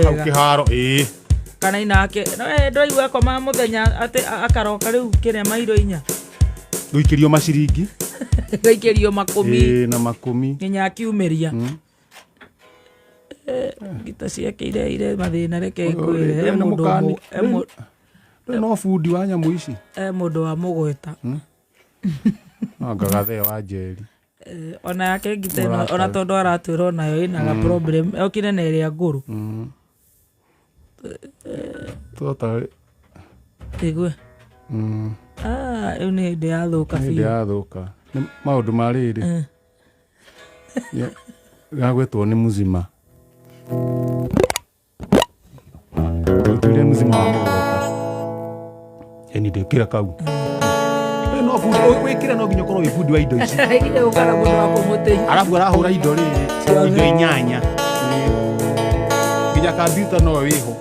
Hau kĩharo, ĩĩ. Kana inake no ndũraigua akoma mũthenya atĩ akaroka rĩu kĩrĩa mairo 4. Gũikĩrio maciringi. Gaikĩrio 10. Ĩĩ, na 10. Nginya akiumĩria. Ngita ciake ireire mathĩna, reke ngwĩre. He Rĩu nĩ mũndũ mũkani. he mũ- Rĩu no bundi wa nyamũ ici. He mũndũ wa mũgweta. No ngagathee wa njeri. Ona yake ngita ĩno, ona tondũ aratwĩra onayo ĩna ga problem, okire na ĩrĩa ngũrũ. Tota. Igue. Ah, rĩu nĩ hĩndĩ yathũka Hĩndĩ biũ. yathũka. Nĩ maũndũ ma rĩrĩ. Gagwĩtwo nĩ muzima. Tuire muzima wa mũgweta. Ĩni ndĩkĩra kau. No bundi wĩkĩre, no nginya ũkorwo wĩ bundi wa indo ici. Nginya gũkara mũndũ wa kũmũteithia. Arabu arahũra indo rĩrĩ, indo 8. Nginya kambiuta no wĩho.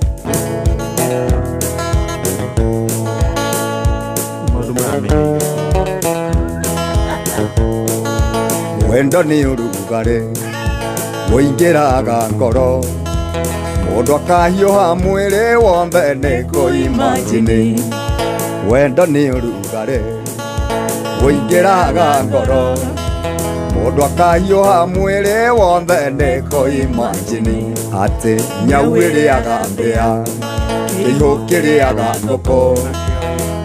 Maũndũ maramenyeire. Wendo nĩ ũrugarĩ ũingĩraga ngoro, mũndũ akahiũha mwĩrĩ wothe nĩ kũimajini. Wendo nĩ ũrugarĩ ũingĩraga ngoro, mũndũ akahiũha mwĩrĩ wothe nĩ kũimajini. Atĩ nyau ĩrĩaga mbĩa, kĩihũ kĩrĩaga ngũkũ,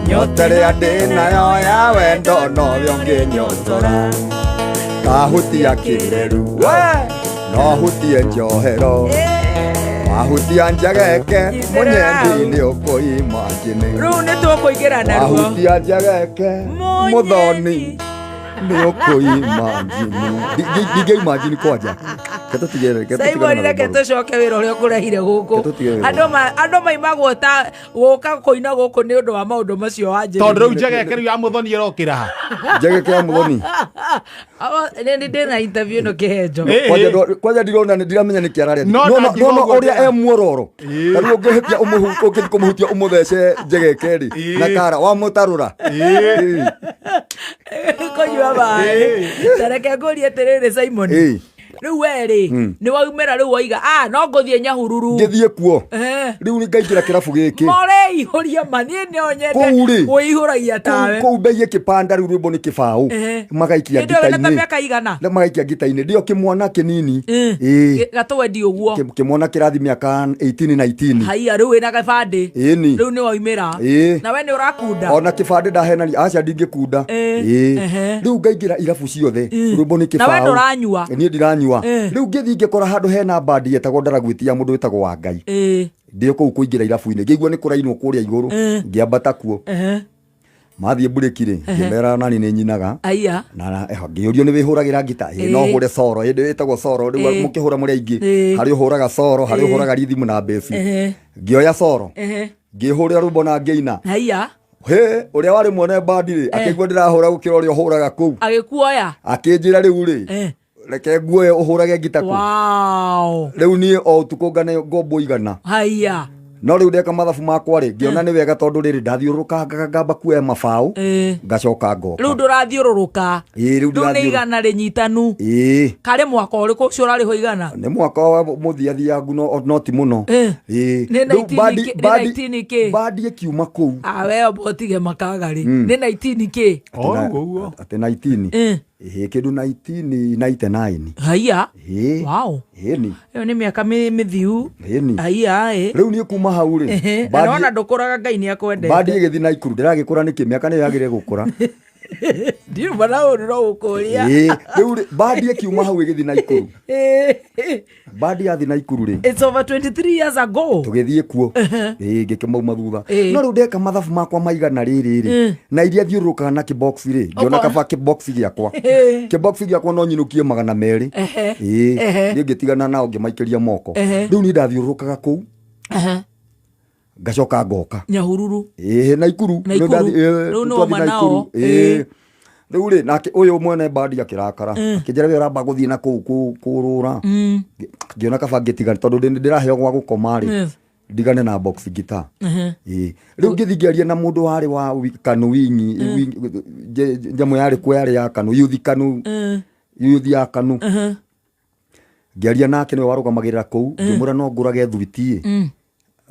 nyota ĩrĩa ndĩ nayo ya wendo nowe ũngĩnyotora. Kahutia kĩreru no hutie njohero, wahutia njegeke mũnyendi nĩ ũkũimajini. Rĩu nĩ tũkũingĩra naruo. Wahutia njegeke mũthoni nĩ ũkũimajini. Ndingĩimajini kwanja. Simon, reke tũcoke wĩra ũrĩa ũkũrehire gũkũ. Reke tũtige wĩra. Andũ maimagwo ta gũka kũina gũkũ nĩ ũndũ wa maũndũ macio wanjĩrĩirie. Tondũ rĩu njegeke rĩu ya mũthoni ĩrokĩra ha? Njegeke ya mũthoni. Nĩ ndĩna interview ĩno kĩhenjo. Kwanja ndirona, ndiramenya nĩ kĩararia. No ndangiuga No ũguo. ũrĩa e muororo, ta rĩu ũngĩhĩtia ũngĩthiĩ kũmũhutia ũmũthece njegeke rĩ na kara wamũtarũra. Kũnyua maĩ. Ta reke ngũrie atĩrĩrĩ, Simon, rĩu we rĩ, nĩ waumĩra rĩu waiga no ngũthiĩ Nyahururu. Ngĩthiĩ kuo rĩu ngaingĩra kĩrabu gĩkĩ. Moreihũria ma niĩ no nyende Kũu rĩ. wĩihũragia tawe. Kũu mbei ĩkĩpanda rĩu rwĩmbo nĩ kĩbaũ. Magaikia Hĩndĩ ĩyo wĩna ta ngita-inĩ. mĩaka igana? Magaikia ngita-inĩ ndio kĩmwana kĩnini. Ĩĩ. Gatwendi ũguo. Kĩmwana kĩrathi mĩaka 18 19. Haiya, rĩu wĩna gĩbandĩ? Ĩni. Rĩu nĩ waumĩra. Ĩĩ. Na we nĩ ũrakunda? Ona kĩbandĩ ndahenania, aca, ndingĩkunda. Ĩĩ. Rĩu ngaingĩra irabu ciothe, rwĩmbo nĩ Na we kĩbaũ. ndũranyua? Niĩ ndiranyua. Rĩu ngĩthiĩ ngĩkora handũ hena bandi yetagwo Ndaragwĩti ya mũndũ wĩtagwo wa Ngai. Ndĩ kũu kũingĩra irabu-inĩ, ngĩigua nĩ kũrainwo kũrĩa igũrũ, ngĩambata kuo. Mathiĩ mburĩki rĩ, ngĩmera nani nĩ nyinaga. Aya. Na ngĩũrio nĩ wĩhũragĩra ngita? Ĩ, no hũre solo. Hĩndĩ ĩtagwo solo rĩu mũkĩhũra mũrĩ aingĩ. Harĩ ũhũraga solo, harĩ ũhũraga rhythm na bass. Ngĩoya solo, ngĩhũrĩra rwĩmbo na ngĩina. Haiya. He ũrĩa warĩ mwene bandi rĩ, akĩigua ndĩrahũra gũkĩra ũrĩa ũhũraga kũu. Agĩkuoya. Akĩnjĩra rĩu rĩ, reke nguoye ũhũrage ngita kũu. Rĩu niĩ o ũtukũ ngane ngombo 100. Haiya. No rĩu ndeka mathabu makwa rĩ, ngĩona nĩ wega tondũ rĩrĩ ndathiũrũrũkangaga ngamba kuoya mabaũ, ngacoka ngoka. Rĩu ndũrathiũrũrũka? Ĩĩ, rĩu Rĩu nĩ ndirathiũrũ- 100 rĩnyitanu. Ĩĩ. Karĩ mwaka ũrĩkũ ũcio ũrarĩhwo 100? Nĩ mwaka wa mũthiathiangu, no ti mũno. Ĩĩ. Nĩ Rĩu 19 bandi- nĩ bandi- 19 kĩ? Bandi ĩkiuma kũu. Awe obotige makagarĩ. Nĩ 19 kĩ? O ũguo ũguo. Atĩ 19. Ĩĩ, kĩndũ 1999. Haiya. Ĩĩ. Wow. Ĩni. Ĩyo nĩ mĩaka mĩthiu. Ĩni. Haiya ĩ. Rĩu niĩ kuma hau rĩ, Na nĩwona ndũkũraga, Ngai nĩ akwendete. Bandi ĩgĩthiĩ Naikuru, ndĩragĩkũra nĩkĩ? Mĩaka nĩyo yagĩrĩire gũkũra. Ndiuma na ũru no gũkũria. Ĩĩ, rĩu rĩ, bandi ĩkiuma hau ĩgĩthiĩ Naikuru. Bandi yathiĩ Naikuru rĩ, It's over 23 years ago. Tũgĩthiĩ kuo. Ĩĩ, ngĩkĩmauma thutha. Ĩĩ. No rĩu ndeka mathabu makwa maigana rĩrĩ rĩ, na iria thiũrũrũkaga na kĩbox rĩ, ngĩona kaba kĩbox gĩakwa, kĩbox gĩakwa no nyinũkie 200. Ĩĩ. Niĩ ngĩtigana nao, ngĩmaikĩria moko. Rĩu niĩ ndathiũrũrũkaga kũu, ngacoka ngoka. Nyahururu? Ĩĩ, Naikuru. Naikuru. Rĩu Rĩu nĩ twathiĩ wauma nao. Naikuru. Ĩĩ. Rĩu rĩ, nake ũyũ mwene bandi akĩrakara, akĩnjĩra we ũramba gũthiĩ na kũu kũrũra. Ngĩona kaba ngĩtigana tondũ ndĩraheo gwa gũkoma rĩ, ndigane na box guitar. Ĩĩ. Rĩu ngĩthiĩ ngĩaria na mũndũ warĩ wa Kanu wingi, nyamũ yarĩ kuo yarĩ ya Kanu youth, Kanu youth ya Kanu. Ngĩaria nake nĩwe warũgamagĩrĩra kũu, ngĩmwĩra no ngũrage thwiti ĩ,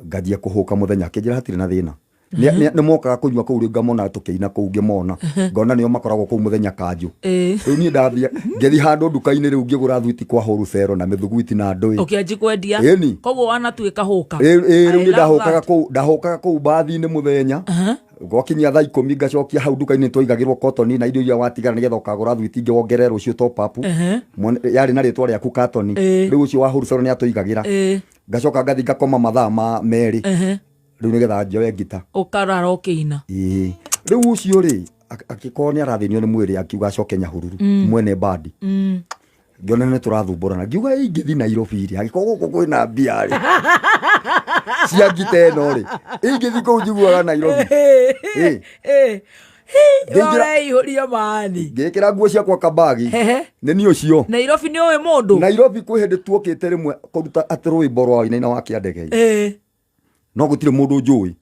nganjia kũhũka mũthenya. Akĩnjĩra hatirĩ na thĩna. Nĩ mokaga kũnyua kũu rĩu, ngamona tũkĩina kũu, ngĩmona ngona nĩo makoragwo kũu mũthenya kanjũ. Rĩu niĩ ndathiĩ ngĩthiĩ handũ nduka-inĩ rĩu, ngĩgũra thwiti kwa wholesale na mĩthuguiti na ndũĩ. Ũkĩanji kwendia. Ĩni. Koguo wanatuĩka hũka. Ĩ, rĩu I nĩ love ndahũkaga that. kũu, ndahũkaga kũu bathi-inĩ mũthenya, gwakinyia thaa 10 ngacokia hau nduka-inĩ. Twaigagĩrwo kotoni na indo iria watigara nĩgetha ũkagũra thwiti ingĩ wongerere rũciũ top up. Yarĩ na rĩtwa rĩaku katoni. Rĩu ũcio wa wholesale nĩ atũigagĩra. Ngacoka ngathiĩ ngakoma mathaa ma 2 rĩu nĩgetha njoe ngita. Ũkarara ũkĩina. Ĩĩ, rĩu ũcio rĩ akĩkorwo nĩ arathĩnio nĩ mwĩrĩ, akiuga acoke Nyahururu mwene bandi. Ngĩona nĩ tũrathumbũrana, ngiuga ingĩthi Nairobi rĩ, angĩkorwo gũkũ kwĩna mbia rĩ cia ngita ĩno rĩ, ingĩthi kũu njiguaga Nairobi. Ĩ. Ũreihũria maani. Ngĩkĩra nguo ciakwa kabagi. Nĩ niĩ ũcio. Nairobi nĩ ũĩ mũndũ? Nairobi kwĩ hĩndĩ tuokĩte rĩmwe kũruta atĩ rwĩmbo rwa Wainaina wa Kĩandegei. No gũtirĩ mũndũ njũĩ.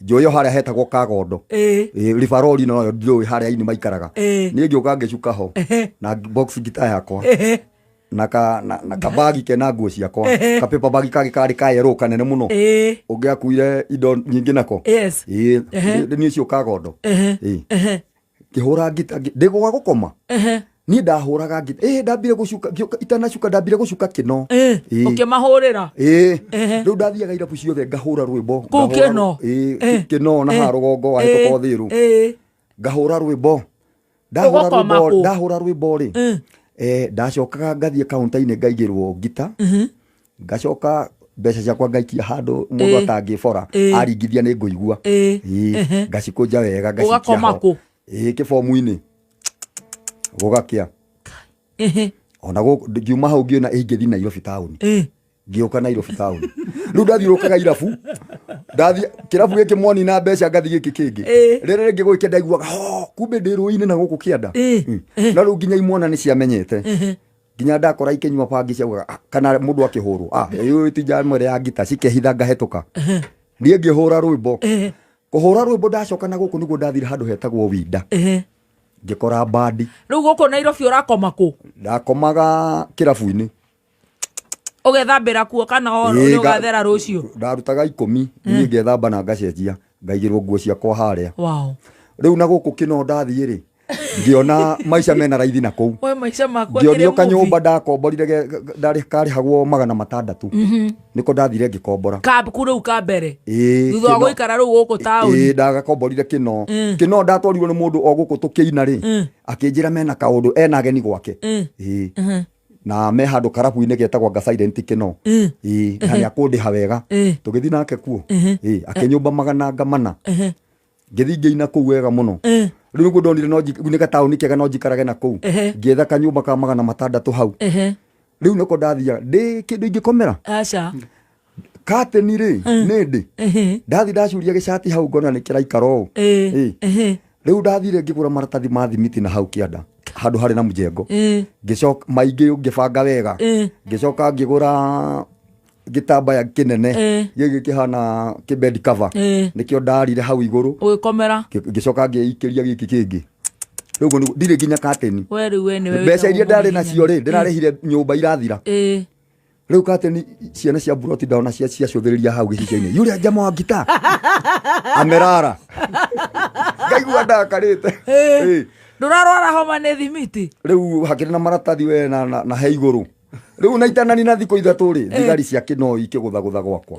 Njũĩ o harĩa hetagwo Kagondo. Ĩ, Ribarori noyo ndiũĩ harĩa aini maikaraga. Niĩ ngĩũka ngĩcuka ho na box ngita yakwa na kabagi kena nguo ciakwa, ka paper bag kangĩ karĩ ka yellow kanene mũno, ũngĩakuire indo nyingĩ nako. Ĩ, nĩ niĩ ũcio Kagondo. Ĩ. Ngĩhũra ngita ndĩ gwa gũkoma. Niĩ ndahũraga ngita, ĩ, ndambire gũcuka ngĩũka itanacuka, ndambire gũcuka kĩno. Ĩ. Ũkĩmahũrĩra. Ĩ, rĩu ndathiaga irabu ciothe ngahũra rwĩmbo. Kũu Kĩno? Ĩ, Kĩno na haha rũgongo wa hĩtũka Ũthĩrũ. Ngahũra rwĩmbo, ndahũra Ũgũkoma rwĩmbo kũ? Ndahũra rwĩmbo rĩ, ndacokaga ngathiĩ kaunta-inĩ ngaigĩrwo ngita, ngacoka mbeca ciakwa ngaikia handũ mũndũ atangĩbora. Aringithia nĩ ngũigua. Ĩ, ngacikũnja wega ngacikia Ũgakoma ho. kũ? Ĩ, kĩbomu-inĩ gũgakĩa. Ona gũkũ ngiuma hau ngĩona ingĩthiĩ Nairobi taũni. Ngĩũka Nairobi taũni, rĩu ndathiũrũkaga irabu, ndathiĩ kĩrabu gĩkĩ mwoni na mbeca, ngathiĩ gĩkĩ kĩngĩ. Rĩrĩa rĩngĩ gwĩke ndaiguaga ho kumbe ndĩ rũĩ-inĩ na gũkũ kĩanda. Na rĩu nginya imwana nĩ ciamenyete, nginya ndakora ikĩnyua bangi ciaugaga, "Ah," kana mũndũ akĩhũrwo, "Ah, ĩyo ti njamwe ya ngita," cikehitha ngahetũka. Niĩ ngĩhũra rwĩmbo, kũhũra rwĩmbo ndacoka na gũkũ nĩguo ndathire handũ hetagwo Winda, ngĩkora bandi. Rĩu gũkũ Nairobi ũrakoma kũ? Ndakomaga kĩrabu-inĩ. Ũgethambĩra kuo kana o Ĩĩ, nĩ ũgathera rũciũ? Ndarutaga 10, niĩ ngethamba na ngacenjia, ngaigĩrwo nguo ciakwa harĩa. Rĩu na gũkũ kĩno ndathiĩ rĩ, ngĩona maica mena raithi na kũu. We maica makwa Ngĩonio kĩrĩ kanyũmba movie. ndakomborire karĩhagwo 600, nĩko ndathire ngĩkombora. Kaku rĩu ka mbere? Ĩĩ, Thutha wa Kĩno. gũikara rĩu gũkũ taũni? Ĩĩ, ndagakomborire kĩno. Kĩno ndatwarirwo nĩ mũndũ o gũkũ tũkĩina rĩ, akĩnjĩra mena kaũndũ, ena ageni gwake. Ĩĩ, na me handũ karabu-inĩ getagwo anga Silent kĩno. Ĩĩ, na nĩ akũndĩha wega. Tũgĩthiĩ nake kuo. Ĩĩ, akĩnyũmba 400. Ngĩthiĩ ngĩina kũu wega mũno. Rĩu nĩguo ndonire no nĩ gataũni kega, no njikarage na kũu. Ngĩetha kanyũmba ka 600 hau. Rĩu nĩko ndathiaga ndĩ kĩndũ ingĩkomera. Aca. Kateni rĩ, nĩ ndĩ ndathi ndacuria gĩcati hau ngona nĩ kĩraikara ũũ. Ĩ. Rĩu ndathire ngĩgũra maratathi ma thimiti na hau kĩanda handũ harĩ na mjengo, ngĩcoka maingĩ ngĩbanga wega, ngĩcoka ngĩgũra gĩtambaya kĩnene gĩkĩ kĩhana kĩbed cover. Nĩkĩo ndarire hau igũrũ. Ũgĩkomera. Ngĩcoka ngĩikĩria gĩkĩ kĩngĩ. Rĩu ũguo nĩguo- ndirĩ nginya kateni. We rĩu we nĩwe Mbeca wĩtagwo iria ndarĩ nacio rĩ, ndĩrarĩhire nyũmba irathira. Rĩu kateni ciana cia buroti ndona cia ciacũthĩrĩria hau gĩcicio-inĩ, yule jama wa ngita amerara, ngaigua ndakarĩte. Ĩ. Ndũrarwara homa nĩ thimiti? Rĩu hakĩrĩ na maratathi we na he igũrũ rĩu na itanani na thikũ 3 rĩ, thigari cia kĩnoi ikĩgũthagũtha gwakwa.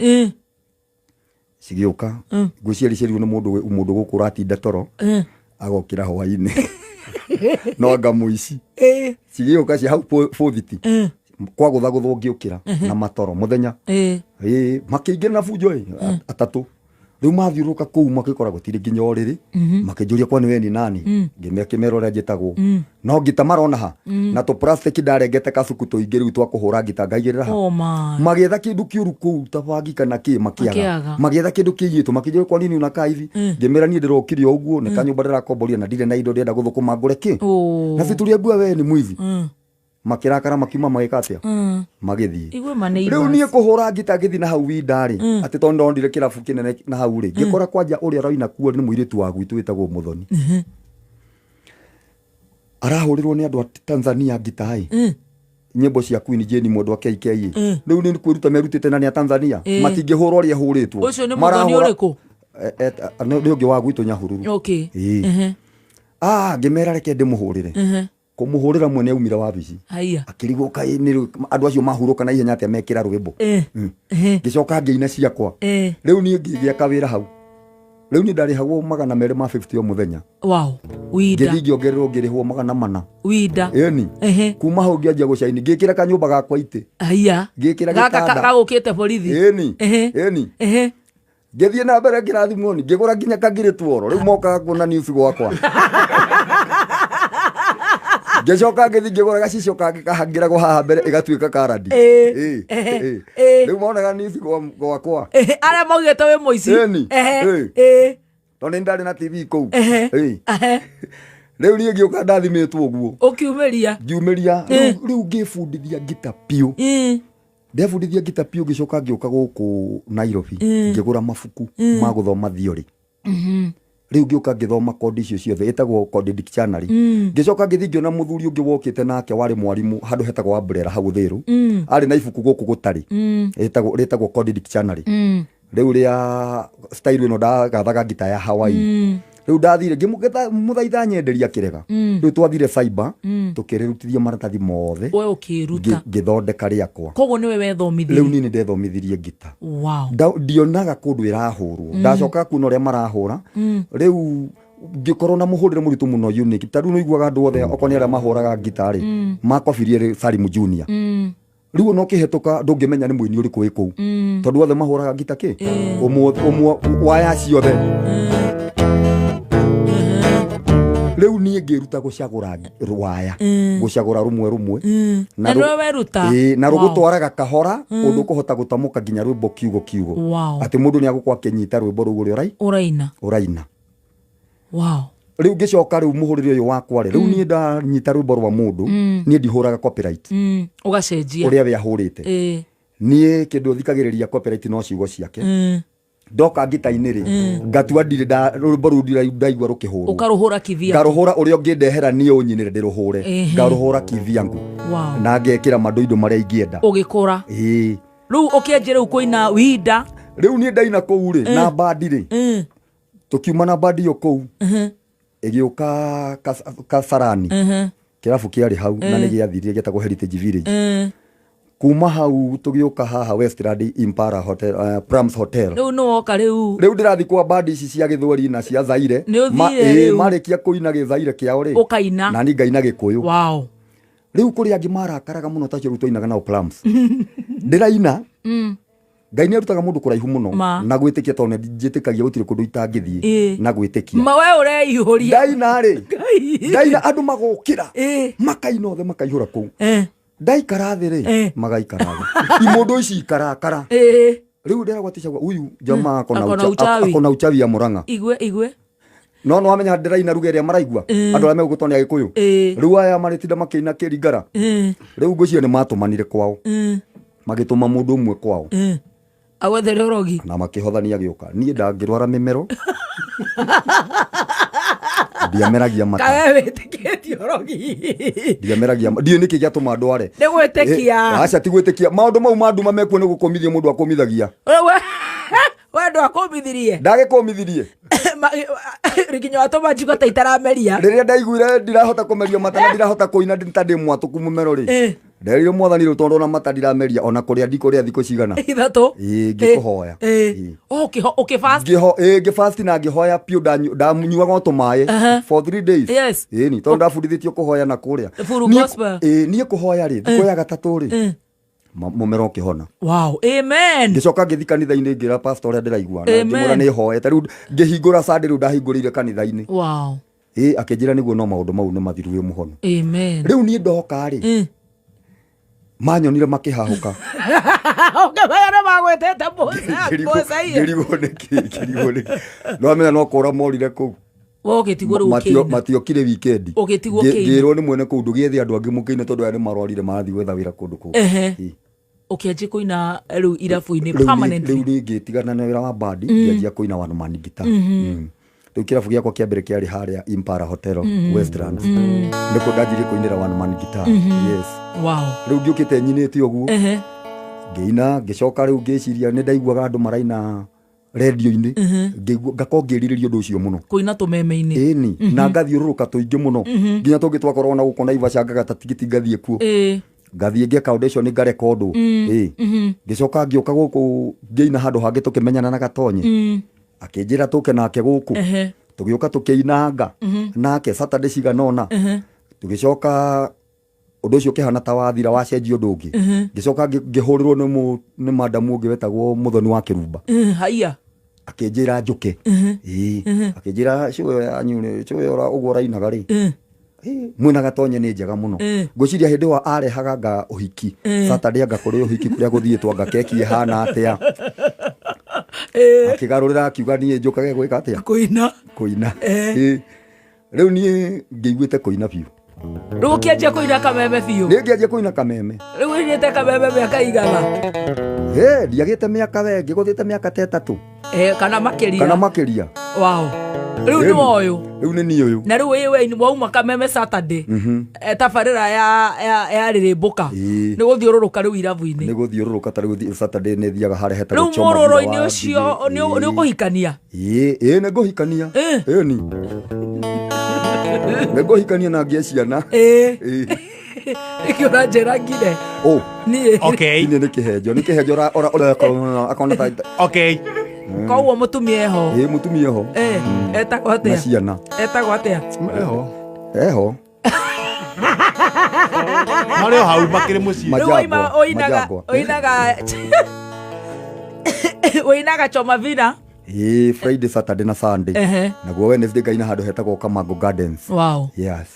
Cigĩũka, ngwĩciria ciarirwo nĩ mũndũ gũkũ ũratinda toro, agokĩra hwainĩ no anga mũici. Cigĩũka cia hau bũthiti kwagũthagũthwo, ngĩũkĩra na matoro mũthenya. Ĩĩ, makĩingĩra na bunjo ĩ atatũ. Rĩu mathiũrũrũka kũu makĩkora gũtirĩ nginya ũrĩrĩ, makĩnjũria kwani we ni nani, ngĩmera ũrĩa njĩtagwo, no ngita marona ha na tũ plastic ndarengete kacuku tũingĩ rĩu twa kũhũra ngita ngaigĩrĩra ha. Oh my. Magĩetha kĩndũ kĩũru kũu ta bangi kana kĩ, makĩaga. Makĩaga. Magĩetha kĩndũ kĩiyĩtwo, makĩnjũria kwa nini unakaa hivi, ngĩmera niĩ ndĩrokire o ũguo nĩ kanyũmba ndĩrakomboria na ndirĩ na indo, ndĩrenda gũthũkũma ngũre kĩ. Na si tuliambiwa wewe ni mwizi. Makĩrakara makiuma, magĩka atĩa, magĩthiĩ. Igue ma neighbors. Rĩu niĩ kũhũra ngita ngĩthiĩ na hau winda rĩ, atĩ tondũ ndonire kĩrabu kĩnene na hau rĩ, ngĩkora kwanja ũrĩa ũroina kuo nĩ mũirĩtu wa gwitũ wĩtagwo Mũthoni, arahũrĩrwo nĩ andũ a Tanzania ngita ĩ. Nyĩmbo cia Queen Jane Mwendwa KKA rĩu nĩ kwĩruta merutĩte na nĩ a Tanzania, matingĩhũra ũrĩa ĩhũrĩtwo. Ũcio nĩ mũthoni Marahũra- ũrĩkũ? Nĩ ũngĩ wa gwitũ Nyahururu. Okay. Ĩĩ. Ah, ngĩmera reke ndĩmũhũrĩre. Kũmũhũrĩra, mwene aumire wabici. Haiya. Akĩrigwo kaĩ nĩ andũ acio mahurũka na ihenya atĩa mekĩra rwĩmbo. Ngĩcoka ngĩina ciakwa. Rĩu niĩ ngĩgĩa kawĩra hau. Rĩu niĩ ndarĩhagwo 250 o mũthenya. Wow, winda. Ngĩthiĩ ngĩongererwo, ngĩrĩhwo 400. Winda. Ĩni. Kuma hau ngĩanjia gũcaini, ngĩkĩra kanyũmba gakwa itĩ. Haiya. Ngĩkĩra Gaka gĩtanda. Kagũkĩte borithi. Ĩni. Ĩni. Ngĩthiĩ na mbere, ngĩrathimwo, ni ngĩgũra nginya kangirĩ tuoro. Rĩu mokaga kuona news gwakwa. Ngĩcoka ngĩthiĩ ngĩgũra gacicio kangĩ kahangĩragwo haha mbere, ĩgatuĩka karandi. Rĩu monaga news gwakwa. Arĩa maugĩte wĩ mũici. Ĩni. Tondũ nĩ ndarĩ na TV kũu. Rĩu niĩ ngĩũka ndathimĩtwo ũguo. Ũkiumĩria. Ngiumĩria. Rĩu ngĩbundithia ngita piũ. Ndebundithia ngita piũ, ngĩcoka ngĩũka gũkũ Nairobi, ngĩgũra mabuku ma gũthoma theory. Rĩu ngĩũka ngĩthoma kondi icio ciothe, ĩtagwo kondi dictionary. Ngĩcoka ngĩthiĩ ngĩona mũthuri ũngĩ wokĩte nake, warĩ mwarimũ handũ hetagwo Umbrella hau Uthiru, arĩ na ibuku gũkũ gũtarĩ, rĩtagwo kondi dictionary. Rĩu rĩa style ĩno ndagathaga ngita ya Hawaii. Rĩu ndathire ngĩmũthaitha nyenderia, kĩrega. Rĩu twathire cyber, tũkĩrĩrutithia maratathi mothe. We ũkĩruta. Ngĩthondeka rĩakwa. Koguo nĩwe Rĩu wethomithirie. Niĩ nĩ ndethomithirie ngita. Ndionaga kũndũ ĩrahũrwo, ndacokaga kuona ũrĩa marahũra. Rĩu ngĩkorwo na mũhũrĩre mũritũ mũno, unique. Ta rĩu nĩiguaga andũ othe okorwo nĩ arĩa mahũraga ngita rĩ, makobirie rĩ Salim Junior. Rĩu ona ũkĩhetũka ndũngĩmenya nĩ mũini ũrĩkũ wĩ kũu, tondũ othe mahũraga ngita kĩ ũmwe ũmwe, waya ciothe. Rĩu niĩ ngĩruta gũcagũra waya, gũcagũra rũmwe rũmwe. Na nĩwe weruta? Ĩĩ, na rũgũtwaraga kahora ũndũ ũkũhota gũtamũka nginya rwĩmbo kiugo kiugo. Atĩ mũndũ nĩ agũkorwo akĩnyita rwĩmbo rũu ũrĩa ũraina. Ũraina. Rĩu ngĩcoka, rĩu mũhũrĩre ũyũ wakwa rĩ, rĩu niĩ ndanyita rwĩmbo rwa mũndũ, niĩ ndihũraga copyright. Ũgacenjia. Ũrĩa we ahũrĩte. Niĩ kĩndũ thikagĩrĩria copyright no ciugo ciake. Ndoka ngita-inĩ rĩ, ngatua ndirĩ rwĩmbo rũu ndaigua rũkĩhũrwo. Ũkarũhũra kivia. Ngarũhũra ũrĩa ũngĩndehera niĩ ũnyinĩre ndĩrũhũre. Ngarũhũra kivyangu. Na ngekĩra mandoindo marĩa ingĩenda. Ũgĩkũra. Ĩĩ. Rĩu ũkĩanjia rĩu kũina winda. Rĩu niĩ ndaina kũu rĩ na bandi rĩ, tũkiuma na bandi ĩyo kũu, ĩgĩũka Kasarani, kĩrabu kĩarĩ hau na nĩ gĩathirire, gĩetagwo Heritage Village. Kuma hau tũgĩũka haha Westland Impala Hotel, Prams Hotel. Rĩu nĩ woka rĩu. Rĩu ndĩrathiĩ kwa bandi ici cia gĩthweri na cia Zaire. Nĩ ũthire rĩu. Marĩkia kũina gĩthaire kĩao rĩ, Ũkaina. na niĩ ngaina gĩkũyũ. Rĩu kũrĩ angĩ marakaraga mũno, tacio rĩu twainaga nao Plums. Ndĩraina, Ngai nĩ arutaga mũndũ kũraihu mũno. Ma. Na gwĩtĩkia, tondũ nĩ njĩtĩkagia gũtirĩ kũndũ itangĩthiĩ. Na gwĩtĩkia. Ma we ũreihũria. Ndaina rĩ, Ngai. ndaina andũ magokĩra, makaina othe, makaihũra kũu. Ndaikara thĩ rĩ, magaikara thĩ, imũndũ ici ikarakara. Rĩu ndĩragwo atĩ huyu jamaa akona Akona uchawi. Akona uchawi ya Murang'a. Igwe igwe. No nĩ wamenya ndĩraina ruga ĩrĩa maraigua andũ arĩa megũgũtwo nĩ Agĩkũyũ. Rĩu aya marĩtinda makĩina kĩringara. Rĩu ngwĩciria nĩ matũmanire kwao, magĩtũma mũndũ ũmwe kwao. Agwethere ũrogi. Na makĩhothania gĩũka. Niĩ ndangĩrwara mĩmero, ndiameragia mata. Kawe wĩtĩkĩtie ũrogi? Ndiameragia, ndiũĩ nĩkĩ gĩatũma ndware. Nĩ gwĩtĩkia. Aca, ti gwĩtĩkia. Maũndũ mau ma nduma mekuo nĩ gũkũmithia mũndũ akũmithagia. We ndwakũmithirie. Ndagĩkũmithirie. Nginya watũma njigua ta itarameria. Rĩrĩa ndaiguire ndirahota kũmeria mata na ndirahota kũina ta ndĩ mwatũku mũmero rĩ, nderire Mwathani, rĩu tondũ ona mata ndirameria, ona kũrĩa ndikũrĩa thikũ cigana. 3. Ĩĩ, ngĩkũhoya. Ĩĩ. Ũkĩfast. Ngĩfast na ngĩhoya piũ, ndanyuaga o tũmaĩ for 3 days. Ĩni, tondũ ndabundithĩtio kũhoya na kũrĩa. Full gospel. Ĩĩ, niĩ kũhoya rĩ, thikũ ya gatatũ rĩ, mũmero ũkĩhona. Wow, amen. Ngĩcoka ngĩthi kanitha-inĩ, ngĩra pastor ũrĩa ndĩraigua na Amen. ngĩmwĩra nĩ hoete. Rĩu ngĩhingũra Sunday, rĩu ndahingũrĩire kanitha-inĩ. Ĩĩ, akĩnjĩra nĩguo, no maũndũ mau nĩ mathiru, wĩ mũhono. Amen. Rĩu niĩ ndoka rĩ, manyonire makĩhahũka. Ũkĩmenya nĩ magwĩtĩte mũcaie. Ngĩrigwo nĩkĩ, ngĩrigwo nĩkĩ. No amenya no kũra morire kũu. We ũgĩtigwo rĩu ũkĩina. Matiokire wikendi. Ũgĩtigwo ũkĩina. Ngĩrwo nĩ mwene kũu, ndũgĩethe andũ angĩ mũkĩine, tondũ aya nĩ marwarire, marathiĩ gwetha wĩra kũndũ kũngĩ. Ĩĩ. Ũkĩanjia kũina rĩu irabu-inĩ Rĩu permanently. Rĩu ngĩtigana na wĩra wa bandi, ngĩanjia kũina one man guitar. Rĩu kĩrabu gĩakwa kĩa mbere kĩarĩ harĩa Impala Hotel, Westlands, nĩkuo ndanjirie kũinĩra one man guitar, yes. Rĩu ngĩũkĩte nyinĩte ũguo, ngĩina, ngĩcoka rĩu ngĩciria nĩ ndaiguaga andũ maraina rendio-inĩ, ngĩigua ngakorwo ngĩrirĩria ũndũ ũcio mũno. Kũina tũmeme-inĩ. Ĩni, na ngathiũrũrũka tũingĩ mũno, nginya tũngĩ twakorwo na gũkũ Naivasha, ngagata tigiti ngathiĩ kuo, ngathiĩ ngeka audition, ngarekondwo. Ĩ, ngĩcoka ngĩũka gũkũ, ngĩina handũ hangĩ, tũkĩmenyana na Gatonye, akĩnjĩra tũke nake gũkũ. Tũgĩũka tũkĩinanga nake Saturday cigana ũna. Tũgĩcoka ũndũ ũcio ũkĩhana ta wathira, wacenjia ũndũ ũngĩ. Ngĩcoka ngĩhũrĩrwo nĩ madamu ũngĩ wetagwo Mũthoni wa Kĩrumba. Haiya. Akĩnjĩra njũke. Ĩĩ, akĩnjĩra show ĩyo yanyu rĩ, show ĩyo ũguo ũrainaga rĩ, ĩ, mwĩna Gatonye nĩ njega mũno. Ngwĩciria hĩndĩ ĩyo arehaga nga ũhiki Saturday, anga kũrĩ ũhiki kũrĩa gũthiĩtwo, anga keki ĩhana atĩa. Akĩgarũrĩra akiuga niĩ njũkage gwĩka atĩa? Kũina. Kũina. Ĩ. Rĩu niĩ ngĩiguĩte kũina biũ. Rĩu ũkĩanjia kũina kameme biũ? Niĩ ngĩanjia kũina kameme. Rĩu ũinĩte kameme mĩaka igana? Ĩ, ndiagĩte mĩaka we, ngĩgũthĩte mĩaka ta 3. Kana makĩria. Kana makĩria. Wow, rĩu nĩ woyũ. Rĩu nĩ niĩ ũyũ. Na rĩu ĩ we wauma kameme Saturday, tabarĩra ya rĩrĩmbũka, nĩ gũthiũrũrũka rĩu irabu-inĩ. Nĩ gũthiũrũrũka. Ta rĩu Saturday nĩ thiaga harĩa hetagwo Rĩu Choma thutha mũrũrũ-inĩ wa ũcio Ngigĩ. nĩ ũkũhikania? Ĩĩ, ĩĩ, nĩ ngũhikania. Ĩni, nĩ ngũhikania na ngĩe ciana. Ĩĩ. Nĩkĩo ũranjĩra ngire Ũ. Niĩ. Ini nĩ kĩhenjo, nĩ kĩhenjo akona ta Koguo mũtumia eho? Ĩĩ, mũtumia ho. Etagwo Na atĩa? ciana. Etagwo atĩa? Eho. Eho. Marĩ o hau makĩrĩ mũciĩ. Rĩu waima Majangwa, ũinaga majangwa. Ũinaga Choma Vina? Ĩĩ, Friday, Saturday na Sunday. Naguo Wednesday ngaina handũ hetagwo Kamango Gardens. Yes.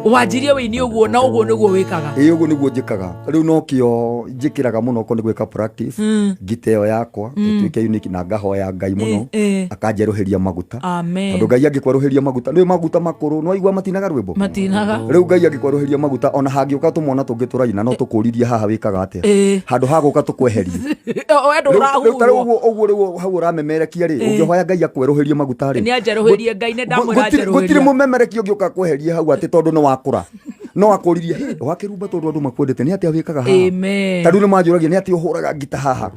Wanjirie wĩini ũguo na ũguo nĩguo wĩkaga? Ĩĩ, ũguo nĩguo njĩkaga. Rĩu nokĩo njĩkĩraga mũno okorwo nĩ gwĩka practice, ngita ĩyo yakwa ĩtuĩke unique, na ngahoya Ngai mũno akanjerũhĩria maguta. Amen. Tondũ Ngai angĩkwerũhĩria maguta, nĩ maguta makũrũ nĩ waigua matinaga rwĩmbo. Matinaga. Rĩu Ngai angĩkwerũhĩria maguta, ona hangĩũka tũmwana tũngĩ tũraina, no tũkũririe haha wĩkaga atĩa, handũ ha gũka tũkweherie. We Rĩu ta rĩu ndũrahurwo. ũguo ũguo rĩu hau ũramemerekia rĩ, ũngĩhoya Ngai akwerũhĩrie maguta rĩ, Nĩ anjerũhĩrie Ngai, nĩ ndamwĩra gũtirĩ anjerũhĩrie. mũmemerekia ũngĩũka kweherie hau atĩ tondũ nĩ wakũra, no akũririe, "Hĩ, wakĩrumba, tondũ andũ makwendete nĩ atĩa wĩkaga haha?" Amen. Ta rĩu nĩ manjũragia nĩ atĩa ũhũraga ngita haha.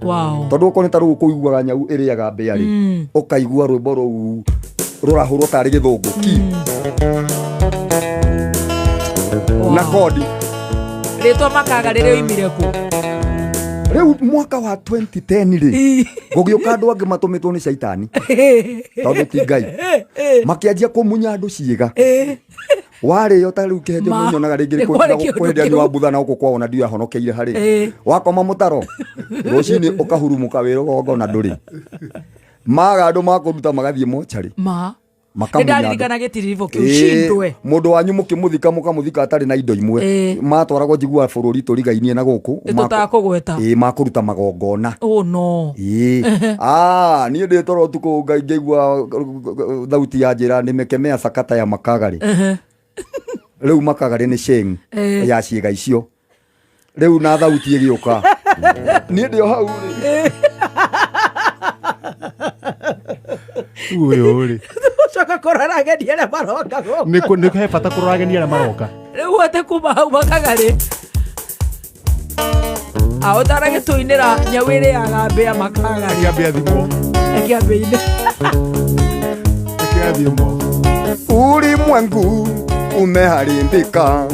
Tondũ okorwo nĩ ta rĩu kũiguaga nyau ĩrĩaga mbĩa rĩ, ũkaigua rwĩmbo rũu rũrahũrwo tarĩ gĩthũngũ ki na kodi. Rĩtwa makaga rĩrĩa oimire kũ? Rĩu mwaka wa 2010 rĩ, gũgĩũka andũ angĩ matũmĩtwo nĩ caitani, tondũ ti Ngai, makĩanjia kũmunya andũ ciĩga warĩo. Ta rĩu kĩhenjo nĩnyonaga rĩngĩ Nĩ kwarĩ kĩũndũ kwĩ hĩndĩ kĩu. anyua mbutha na gũkũ kwao na ndiũ ahonokeire harĩ wakoma mũtaro, rũcinĩ ũkahurumũka wĩ rũgongo na ndũrĩ maga andũ makũruta magathiĩ mocarĩ Ma nĩ makamunya andũ. Ndaririkana gĩtiribũ kĩu. Ĩĩ, Cindwe. Mũndũ wanyu mũkĩmũthika, mũkamũthika atarĩ na indo imwe. Matwaragwo njiguaga bũrũri tũrigainie na gũkũ. Tũtakũgweta. Ĩĩ, makũruta magongona. Oh no. Ĩĩ. Ah, niĩ ndĩ toro ũtukũ ngaigua thauti ya njĩra nimekemea sakata ya makagarĩ. Rĩu makagarĩ nĩ sheng ya ciĩga icio rĩu, na thauti ĩgĩũka niĩ ndĩ o hau rĩ. Ũyũ rĩ. Ũcoka kũrora ageni arĩa maroka gũkũ. Nĩ he bata kũrora ageni arĩa maroka. Rĩu hote kuma hau makagarĩ aũtaragĩtũinĩra nyau ĩrĩaga mbĩa makagarĩ. Akĩambia thimũ. Akĩambia-inĩ. Akĩoya thimũ. Ulimwengu umeharibika,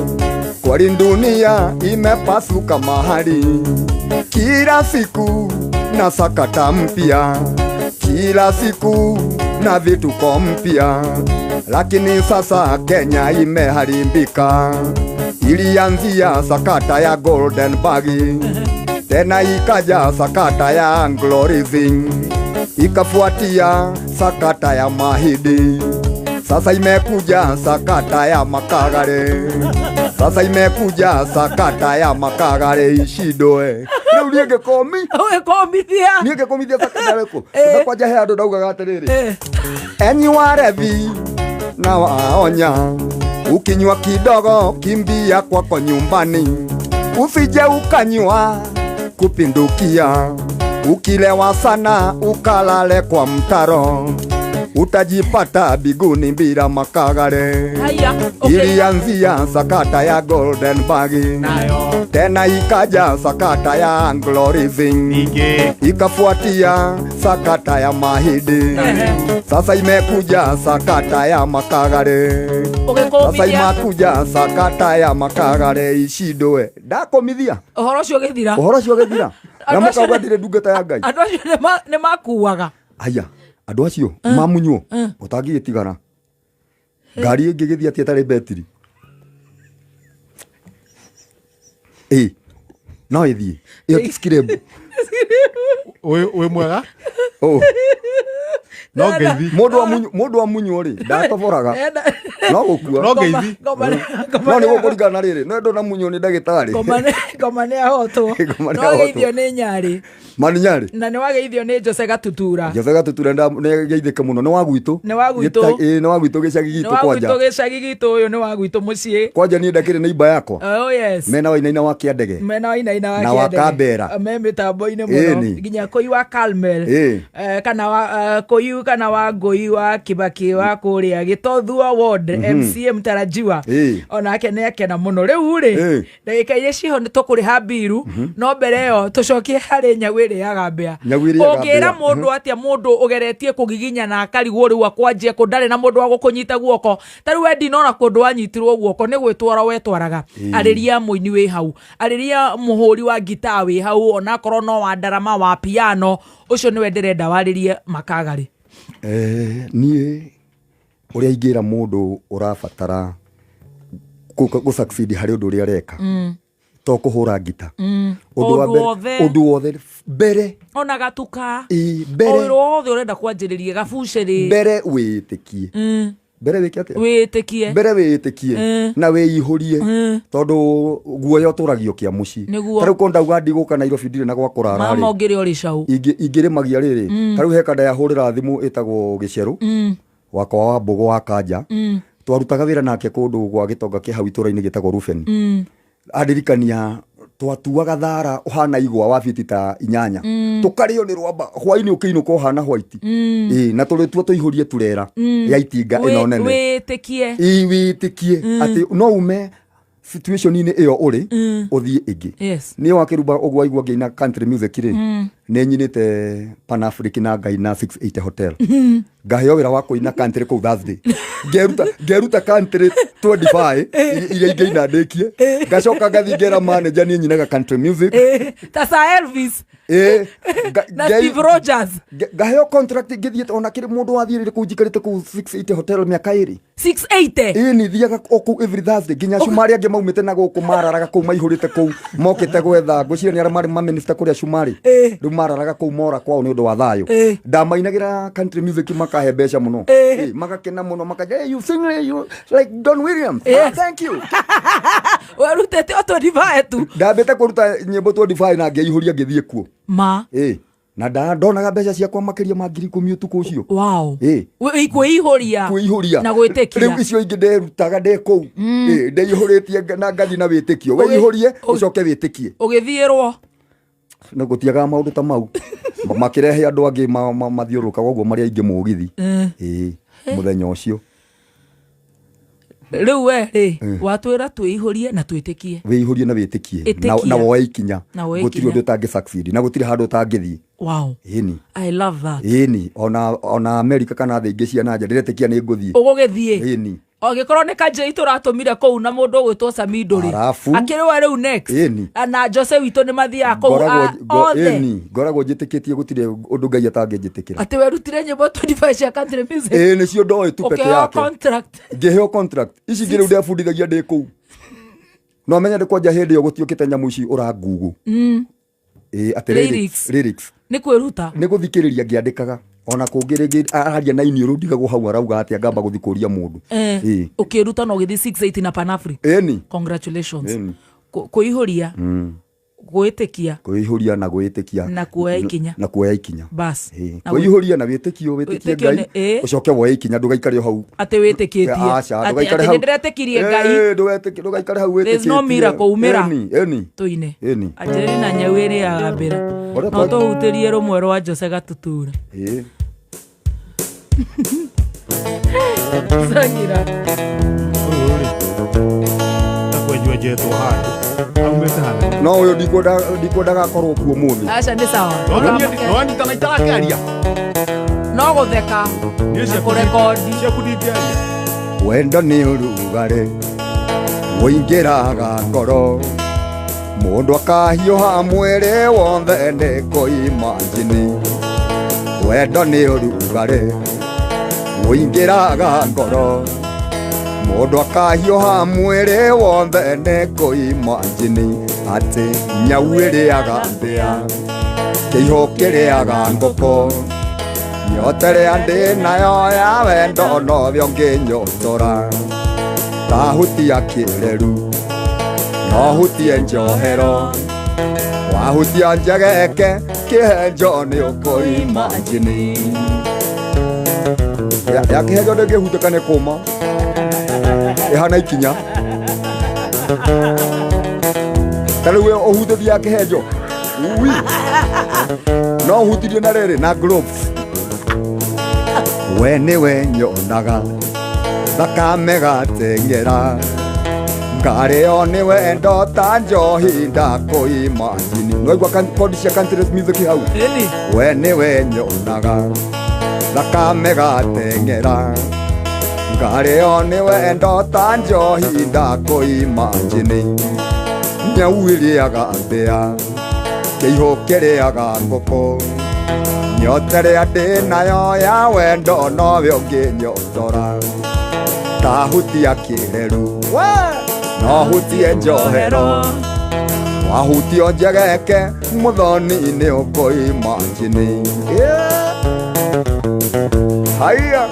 kwani dunia imepasuka mahali. Kila siku na sakata mpya, kila siku na vituko mpya, lakini sasa Kenya imeharibika. Ilianzia sakata ya Golden Bag, tena ikaja sakata ya Anglo Leasing, ikafuatia sakata ya Mahidi. Sasa imekuja sakata ya Makagare. Sasa imekuja sakata ya Makagare ishidoe. Rĩu niĩ ngĩkomi. Ũgĩkomithia. Niĩ ngĩkomithia sakata ĩrĩkũ? Kwanja he andũ ndaugaga atĩrĩrĩ, enyi warevi na waonya, ukinywa kidogo kimbia kwako nyumbani, usije ukanywa kupindukia, ukilewa sana ukalale kwa mtaro. Utajipata biguni bila makagare. Haya, okay. Ilianzia sakata ya Golden Bag, Nayo. tena ikaja sakata ya Anglo Leasing, Ningĩ. ikafuatia sakata ya Mahidi, Ehe. sasa imekuja sakata ya Makagare. Sasa Ũgĩkũmithia imakuja sakata ya Makagare icindwe ndakomithia ũhoro ũcio ũgĩthira. ũhoro ũcio ũgĩthira na Andũ acio mũkauga ndirĩ ndungata ya Ngai. Andũ acio nĩ makuaga. Aya, andũ acio mamunywo ũtangĩgĩtigara ngari ĩngĩgĩthiĩ atĩa ĩtarĩ betiri ĩ no ĩthiĩ ĩyo ti skirembu. Wĩ mwega? Oh, No ngeithi. mũndũ amunywo rĩ ndatoboraga no gũkua. No ngeithi. Ngoma No nĩ gũkũringana na rĩrĩ no ndũnamunywo nĩ ndagĩtarĩ. Ngoma nĩ ahotwo. Ngoma nĩ No wageithio ahotwo. nĩ Nyarĩ. Maninyarĩ. Na nĩ wageithio nĩ Jose Gatutura. Jose Gatutura nĩgeithĩke mũno, nĩ wa gwitũ. Nĩ wa gwitũ. Ĩĩ, nĩ wa gwitũ gĩcagi Nĩ gitũ wa kwanja. gwitũ gĩcagi gitũ, ũyũ nĩ wa gwitũ mũciĩ. Kwanja niĩ ndakĩrĩ nĩ imba yakwa. Oh yes. Mena Wainaina wa Kĩandege. Mena Wainaina wa Na wa Kĩandege. Kambera. Me mĩtambo-inĩ mũno. Ĩni. Nginya kũi wa Carmel. Ĩ. Kana wa kũi kana wa Ngũi wa Kibaki wa kũrĩa Gĩtothua Ward, MCA mtarajiwa. Ĩ. Onake nĩ akena mũno rĩu rĩ. Ĩ. Ndagĩka iria ciho nĩ tũkũrĩha mbiru, no mbere ĩyo tũcokie harĩ nyau ĩrĩaga mbĩa. Nyau ĩrĩaga Ũngĩra mbĩa. mũndũ atĩa, mũndũ ũgeretie kũgiginya na akarigwo rĩu akwanjia kũ, ndarĩ na mũndũ wa gũkũnyita guoko, ta rĩu we ndinona kũndũ wanyitirwo guoko nĩ gwĩtwara wetwaraga. Arĩria mũini wĩ hau, arĩria mũhũri wa ngitaa wĩ hau, onakorwo no wa ndarama wa piano, ũcio nĩwe ndĩrenda warĩrie Makagarĩ. Niĩ ũrĩa ingĩra mũndũ ũrabatara gũ succeed harĩ ũndũ ũrĩa areka, to kũhũra ngita, ũndũ wa Ũndũ mbere- wothe. ũndũ wothe mbere. Ona gatuka. Ĩ, O mbere. wĩra wothe ũrenda kwanjĩrĩria gabucĩrĩ. Mbere wĩĩtĩkie. Mbere wĩke atĩa? Wĩtĩkie. Mbere wĩĩtĩkie na wĩihũrie, tondũ guoya ũtũragio kĩa mũciĩ. Nĩguo. Ta rĩu ko ndauga ndigũka Nairobi ndirĩ na gwa kũrara Mama rĩ, ũngĩrĩa ũrĩ cau. Ingĩrĩmagia rĩrĩ, ta rĩu he kanda yahũrĩra thimũ ĩtagwo Gĩcerũ wakwa wa Mbũgũ wa Kanja, twarutaga wĩra nake kũndũ gwa gĩtonga kĩ hau itũra-inĩ gĩtagwo Ruben. Andirikania twatuaga thara ũhana igwa wa biti ta 8, tũkarĩo nĩ rwamba hwainĩ ũkĩinũka ũhana white. Ĩ, na tũrĩtua tũihũrie turera ya itinga ĩno nene. Wĩtĩkie. Ĩ, wĩtĩkie atĩ no ume situation-inĩ ĩyo ũrĩ ũthiĩ ĩngĩ. Niĩ wakĩruba ũguo waigua ngĩina country music rĩ, nĩ nyinĩte Pan Africa na ngaina 680 Hotel, ngaheo wĩra wa kũina country kũu Thursday, ngeruta country 25 iria ingĩina ndĩkie, ngacoka ngathiĩ ngera manager niĩ nyinaga country music. Ta Sir Elvis. Ĩ, Na Steve Rogers. Ngaheo contract ngĩthiĩte ona kĩrĩ mũndũ wathiĩrĩire kũu njikarĩte kũu 680 Hotel mĩaka 2. 680. Ĩ, nĩ thiaga o kũu every Thursday nginya cumarĩ angĩ maumĩte na gũkũ mararaga kũu maihũrĩte kũu mokĩte gwetha ngwĩciria nĩ arĩa marĩ maminista kũrĩa cumarĩ. Rĩu mararaga kũu mora kwao nĩ ũndũ wa thayũ. Ndamainagĩra country music makahe mbeca mũno. Ĩ, magakena mũno makaja, "Hey, you sing you like Don Williams." "Ah, thank you." Werutĩte o 25 tu. Ndambĩte kũruta nyĩmbo 25 na ngĩihũria ngĩthiĩ kuo. Ma. Ĩ, na ndonaga mbeca ciakwa makĩria ma 10,000 ũtukũ ũcio. Wow. Ĩ. Kwĩihũria. Kwĩihũria. Na gwĩtĩkia. Rĩu icio ingĩ nderutaga ndĩ kũu. Ĩ, ndeihũrĩtie na ngathi na wĩtĩkio. Wĩihũrie ũcoke wĩtĩkie. Ũgĩthiĩrwo. Na gũtiagaga maũndũ ta mau makĩrehe andũ angĩ mathiũrũrũkaga ũguo marĩ aingĩ mũgithi. Ĩ, mũthenya ũcio. Rĩu we rĩ watwĩra twĩihũrie na twĩtĩkie. Wĩihũrie na wĩtĩkie. Ĩtĩkia. Na woe ikinya. Na woe Gũtirĩ ikinya. ũndũ ũtangĩ succeed na gũtirĩ handũ ũtangĩthiĩ. Wow. Ĩni. I love that. Ĩni, ona America kana thĩ ingĩ cia nanja ndĩretĩkia nĩ ngũthiĩ. Ũgũgĩthiĩ. Ĩni. Angĩkorwo nĩ kanjĩ tũratũmire kũu na mũndũ ũgwĩtwo Samido rĩ, Arabu. akĩrĩ we rĩu next. Ĩni. Na Jose witũ nĩ mathiaga kũu othe. Ĩni, ngoragwo njĩtĩkĩtie gũtirĩ ũndũ Ngai atangĩnjĩtĩkĩra. Atĩ werutire nyĩmbo 25 cia country music. Ĩ, nĩcio ndoĩ tu peke Ũkĩheo yake. contract. Ngĩheo contract ici ingĩ rĩu ndebundithagia ndĩ kũu, no menya ndĩ kwanja hĩndĩ ĩyo gũtiũkĩte nyamũ ici ũra Google. Ĩ, atĩ Lyrics. lyrics, lyrics. Nĩ kwĩruta. Nĩ gũthikĩrĩria ngĩandĩkaga, ona kũngĩ rĩngĩ araria na iniũrũ ndigagwo hau arauga atĩa, ngamba gũthiĩ kũria mũndũ. Ĩ. Ũkĩruta na ũgĩthiĩ 680 na Pan Africa. Ĩni. Congratulations. Ĩni. Kwĩihũria, gwĩtĩkia. Kwĩihũria na gwĩtĩkia. Na kuoya ikinya. Na kuoya ikinya. Bas. Ĩ, Na kwĩihũria na wĩtĩkio, wĩtĩkie Wĩtĩkio Ngai, ũcoke woe ikinya, ndũgaikare o hau. Atĩ wĩtĩkĩtie. Aca, Atĩ ndũgaikare atĩ hau. nĩ ndĩretĩkirie Ngai. Ĩ, ndũgaikare hau There's no wĩtĩkĩtie. miracle, umĩra. Ĩni, ĩni. Tũine. Ĩni. Angelina nyau ĩrĩaga mbĩra. Ũrĩa No tũhutĩrie rũmwe rwa Jose Gatutura. Ĩ. Sangira. Ũyũ rĩ takwenjwenjetwo handũ aumĩte hanene. No ũyũ ndikwendaga akorwo kuo mũthĩ. Aca nĩ sawa. Nowanyitana itarakĩaria. No gũtheka Niĩ na ciaku kũrekondi. Ciaku ndingĩaria. Wendo nĩ ũrugarĩ ũingĩraga ngoro, mũndũ akahiũha mwĩrĩ wothe nĩ kũima njini. Wendo nĩ ũrugarĩ ũingĩraga ngoro, mũndũ akahiũha mwĩrĩ wothe nĩ kũima njini. Atĩ nyau ĩrĩaga mbĩa, kĩihũ kĩrĩaga ngũkũ, nyota ĩrĩa ndĩ nayo ya wendo nowe ũngĩnyotora. Tahutia kĩreru no hutie njohero, wahutia njegeke kĩhenjo nĩ ũkũima njini. Ya kĩhenjo ndĩngĩhutĩka nĩ kũma, ĩhana ikinya. Ta rĩu ũhutĩtie ya kĩhenjo ui, no ũhutirie na rĩrĩ na gloves. We nĩwe nyonaga thakame gateng'era, ngarĩo nĩ wendo ta njohi ndakũima njini. Nĩwaigua kodi cia country music hau? Ĩni. We nĩwe nyonaga thakame gateng'era, ngarĩo nĩ wendo ta njohi ndakũima njini. Nyau ĩrĩaga mbĩa, kĩihũ kĩrĩaga ngũkũ, nyota ĩrĩa ndĩ nayo ya wendo nowe ũngĩnyotora. Tahutia kĩreru no hutie njohero, wahutio njegeke mũthoni nĩ ũkũima njini. Haiya.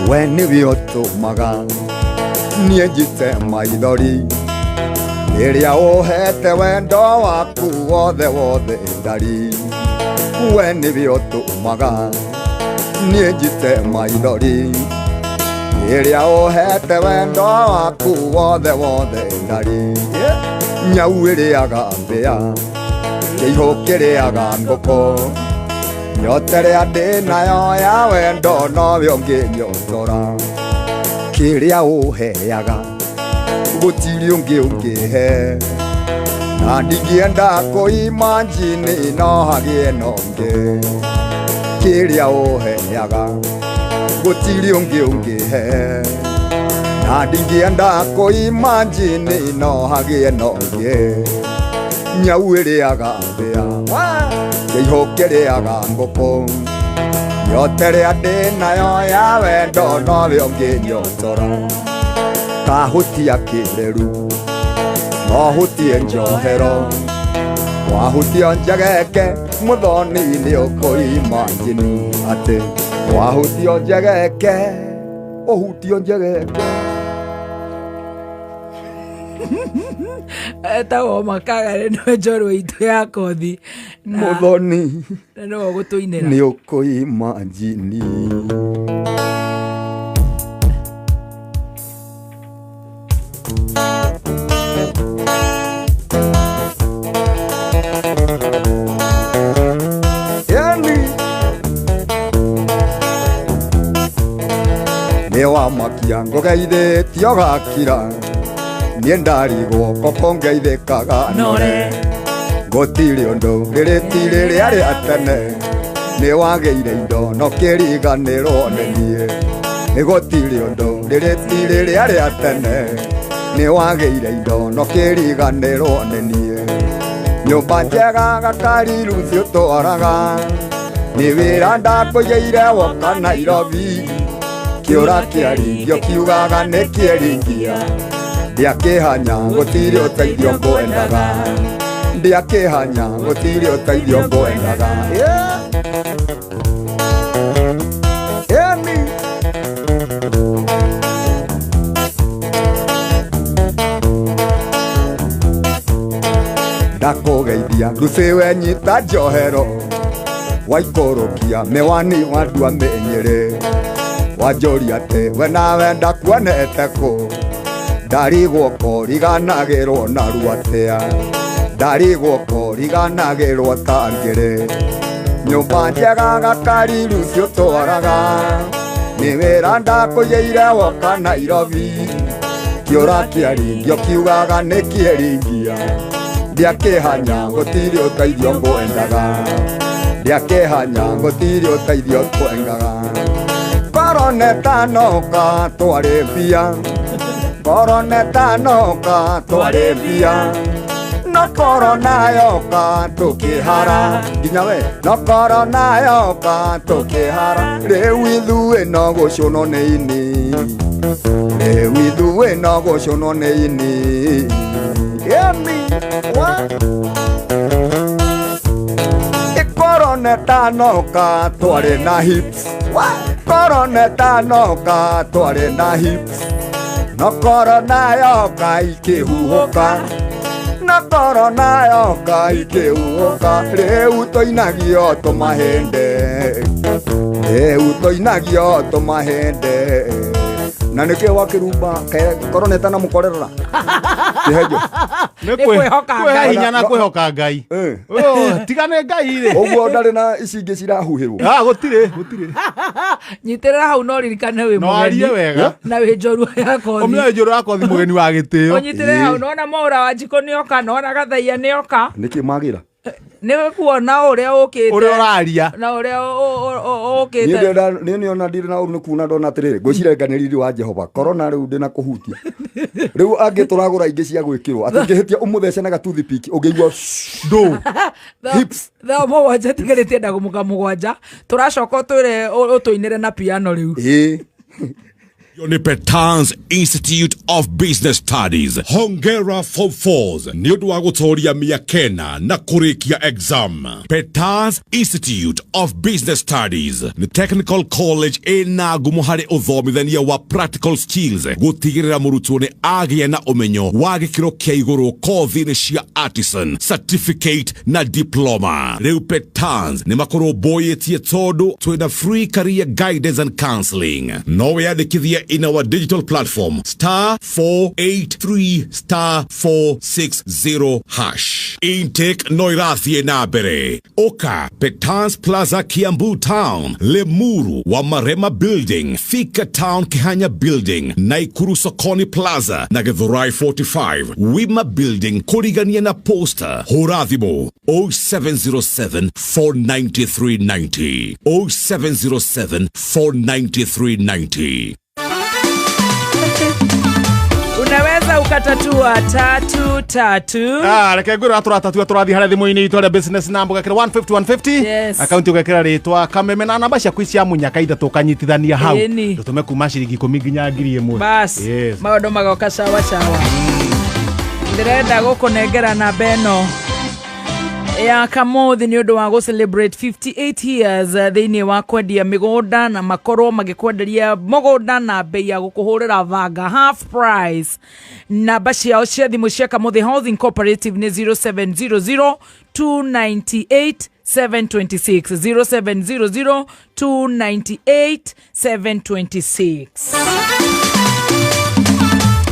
We nĩwe ũtũmaga niĩ njite maithori, rĩrĩa ũhete wendo waku wothe wothe ndari. We nĩwe ũtũmaga niĩ njite maithori, rĩrĩa ũhete wendo waku wothe wothe ndari. Nyau ĩrĩaga mbĩa, kĩihũ kĩrĩaga ngũkũ, nyota ĩrĩa ndĩ nayo ya wendo nowe ũngĩnyotora. Kĩrĩa ũheaga gũtirĩ ũngĩ ũngĩhe, na ndingĩenda kũima njini no hagĩe na ũngĩ. Kĩrĩa ũheaga gũtirĩ ũngĩ ũngĩhe, na ndingĩenda kũima njini no hagĩe na ũngĩ. Nyau ĩrĩaga mbĩa, kĩihũ kĩrĩaga ngũkũ, nyota ĩrĩa ndĩ nayo ya wendo nowe ũngĩnyotora. Tahutia kĩreru no hutie njohero, wahutio njegeke mũthoni nĩ ũkũima njini. Atĩ wahutio njegeke ũhutio njegeke. Etagwo Makagare nĩwe njorua itũ ya kothi na Mũthoni na nĩwe ũgũtũinĩra. nĩ ũkũima njini. Yani nĩ wamakia ngũgeithĩtio gakira, niĩ ndarigwo koko ngeithĩkaga nore. Gũtirĩ ũndũ rĩrĩ ti rĩrĩa rĩa tene, nĩ wagĩire indo no kĩriganĩrwo nĩ niĩ. Gũtirĩ ũndũ rĩrĩ ti rĩrĩa rĩa tene, nĩ wagĩire indo no kĩriganĩrwo nĩ niĩ. Nyũmba njega gakari rũciũ tũtwaraga, nĩ wĩra ndakũigĩire woka Nairobi. Kĩũra kĩaringio kiugaga nĩ kĩeringia, ndiakĩhanya gũtirĩ ũteithio ngwendaga. Ndiakĩhanya gũtirĩ ũteithio ngwendaga. Ĩni. Ndakũgeithia Lucy wenyita njohero, waikũrũkia mĩwani wandua mĩnyĩrĩ. Wanjũria atĩ we nawe ndakuonete kũ, ndarigwo kũriganagĩrwo narua atĩa. Ndarigwo kũriganagĩrwo ta ngĩrĩ. Nyũmba njega gakari rũciũ twaraga. Nĩ wĩra ndakũigĩire woka Nairobi. Kĩũra kĩaringio kiugaga nĩ kĩeringia. Ndiakĩhanya gũtirĩ ũteithio ngwendaga. Ndiakĩhanya gũtirĩ ũteithio ngwendaga. Korona ĩtanoka twarĩ mbia. Korona ĩtanoka twarĩ mbia. No korona yoka tũkĩhara. Nginya we. No korona yoka tũkĩhara. Rĩu ithuĩ no gũcũnwo nĩ ini. Rĩu ithuĩ no gũcũnwo nĩ ini. Emi, wa? Korona ĩtanoka twarĩ na hips. Korona ĩtanoka twarĩ na hips. No korona yoka ikĩhuhũka. No korona yoka ikĩhuhũka. Rĩu tũinagio tũmahĩndĩ. Rĩu tũinagio tũmahĩndĩ. Na nĩkĩo wakĩrumba korona ĩtanamũkorerera. Kĩhenjo. Nĩ kwĩhoka kwĩhe Ngai. hinya na kwĩhoka Ngai. Oh, tigane Ngai rĩ. Ũguo ndarĩ na ici ingĩ cirahuhĩrwo. Ah, gũtirĩ, gũtirĩ. Nyitĩrĩra hau no ririkane wĩ No arie mũgeni wega. na wĩ njorua ya kothi. Ũmĩoe njũrũ ya kothi mũgeni wa gĩtĩo. Ũnyitĩrĩre hau nona Mwaũra wa Njikũ nĩoka nona Gathaia nĩoka. Nĩkĩ magĩra? Nĩ kuona ũrĩa ũkĩte. Ũrĩa ũraria. Na ũrĩa ũkĩte. Niĩ nĩona ndirĩ na ũru nĩ kuona ndona atĩrĩrĩ, ngwĩciria nga nĩ riri wa Jehova. Korona rĩu ndĩna kũhutia. Rĩu angĩ tũragũra ingĩ cia gwĩkĩrwo. Atĩ ũngĩhĩtia ũmũthece na gatoothpick ũngĩigua Ndũ. hips. Thaa mũgwanja tigarĩtie ndagũmũka mũgwanja. Tũracoka ũtwĩre ũtũinĩre na piano rĩu. Ĩĩ. Ni Petans Institute of Business Studies. Hongera Form 4 nĩ ũndũ wa gũtoria mĩaka ĩna na kũrĩkia exam. Petans Institute of Business Studies nĩ technical college ĩna ngumo harĩ ũthomithania wa practical skills gũtigĩrĩra mũrutwo nĩ agĩa na ũmenyo wa gĩkĩro kĩa igũrũ kothi-inĩ cia artisan, certificate na diploma. Rĩu Petans nĩ makũrũmbũyĩtie tondũ twĩna free career guidance and counseling. No wĩyandĩkithie in our digital platform star 483 star 460 hash. Intake no ĩrathiĩ na mbere. Oka Petans Plaza, Kiambu Town, Limuru wa Marema Building, Thika Town Kihanya Building, Naikuru Sokoni Plaza na Githurai 45 Wima Building kũrigania na Posta. Hũra thimũ 0707 493 90 0707 493 90. Unaweza ukatatua 3 3. Ah, reke ngwĩre tũratatua tũrathiĩ harĩa thimũ-inĩ itũ harĩa business number ũgekĩra 150 150. Yes. Akaunti ũgekĩra rĩtwa Kameme na namba ciaku cia mũnyaka ithatũ ũkanyitithania hau. Ĩni. Ndũtũme kuma ciringi 10 nginya 1000. Bas. Yes. Maũndũ magoka sawa sawa. Ndĩrenda gũkũnengera namba ĩno ya Kamuthi nĩ ũndũ wa gũ celebrate 58 years thĩinĩ wa kwendia mĩgũnda na makorwo magĩkwenderia mũgũnda na bei ya gũkũhũrĩra banga half price. Namba ciao cia thimũ cia Kamuthi Housing Cooperative nĩ 0700 298 726 0700 298 726.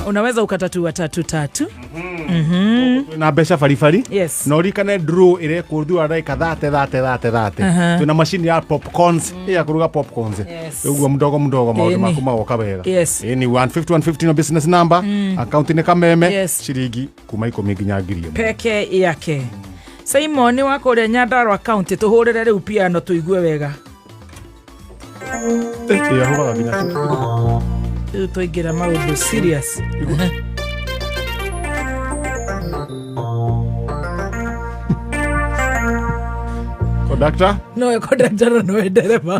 Unaweza ukatatua 3 3. Na mbeca baribari. Yes. Na ũririkane draw ĩrekwo thutha wa ndagĩka 30 30 30 30. Twĩna macini ya popcorns ya kũruga popcorns. Yes. Ũguo mdogo mdogo maũndũ Ĩni. maku magoka wega. Yes. Ĩni 150 150 no business number. Akaunti nĩ Kameme. Yes. Ciringi kuma 10 nginya 1000. Peke yake. Simon wa kũrĩa Nyandarua County tũhũrĩre rĩu piano tũigue wega. Ĩyahũraga nginya. Rĩu twaingĩra maũndũ serious. Conductor. No conductor no ndereba.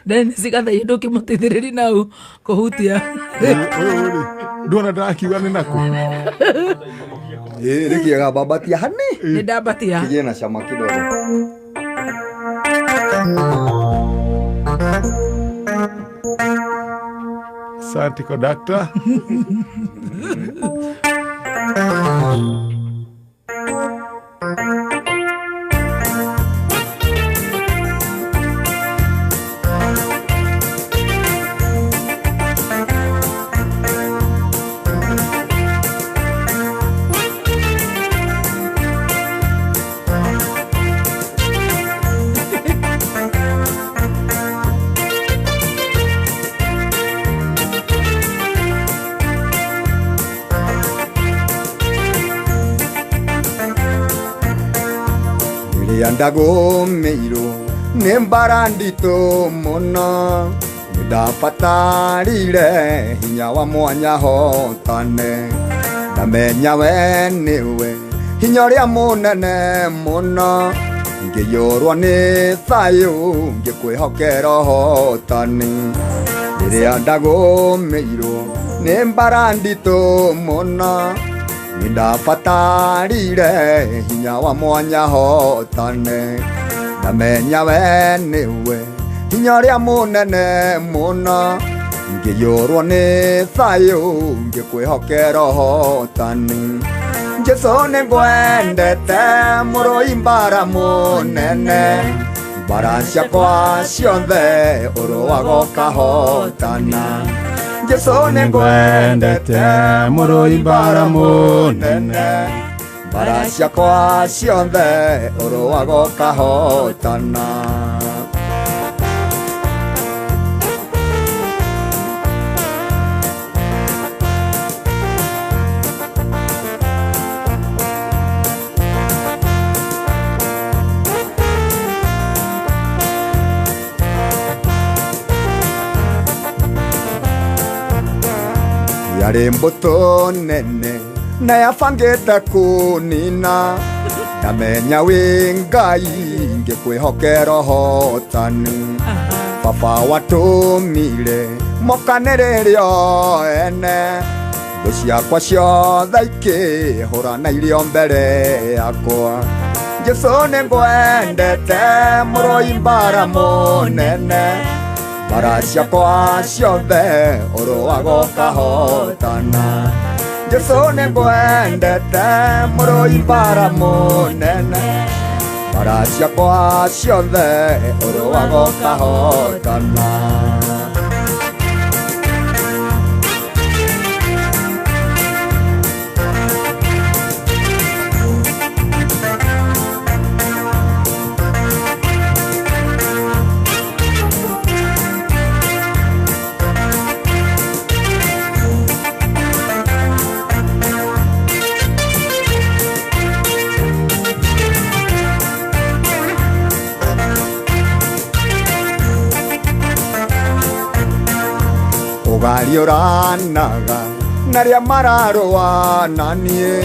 Dennis Gathaia ndũkĩmũteithĩrĩria nau kũhutia. Ũyũ rĩ nduona ndĩrakiuga nĩ nakũ. Ĩĩ rĩkĩega bambatia hani. Nĩ ndambatia. Kĩgĩe na cama kidogo. Asante conductor. Rĩrĩa ndagũmĩirwo nĩ mbara nditũ mũno, nĩndabatarire hinya wa mwanya hotane. Ndamenya we nĩwe hinya ũrĩa mũnene mũno, ngĩiyũrwo nĩ thayũ ngĩkwĩhokera ũhotani. Rĩrĩa ndagũmĩirwo nĩ mbara nditũ mũno, nĩndabatarire hinya wa mwanya hotane. Ndamenya we nĩwe hinya ũrĩa mũnene mũno, ngĩiyũrwo nĩ thayũ ngĩkwĩhokera ũhotani. Jesũ nĩngwendete mũrũi mbara mũnene, mbara ciakwa ciothe ũrũaga ũkahotana. Jesũ nĩngwendete mũrũi mbara mũnene, mbara ciakwa ciothe ũrũaga ũkahotana. Yarĩ mbũtũ nene na yabangĩte kũnina, ndamenya wĩ Ngai ngĩkwĩhokera ũhotani. Baba watũmire mokanĩrĩre o ene, thũ ciakwa ciothe ikĩhũrana irio mbere yakwa. Jesũ nĩngwendete mũrũi mbara mũnene, mbara ciakwa ciothe ũrũaga ũkahotana. Jesũ nĩngwendete mũrũi mbara mũnene, mbara ciakwa ciothe ũrũaga ũkahotana. Ũgariũranaga na arĩa mararũa na niĩ,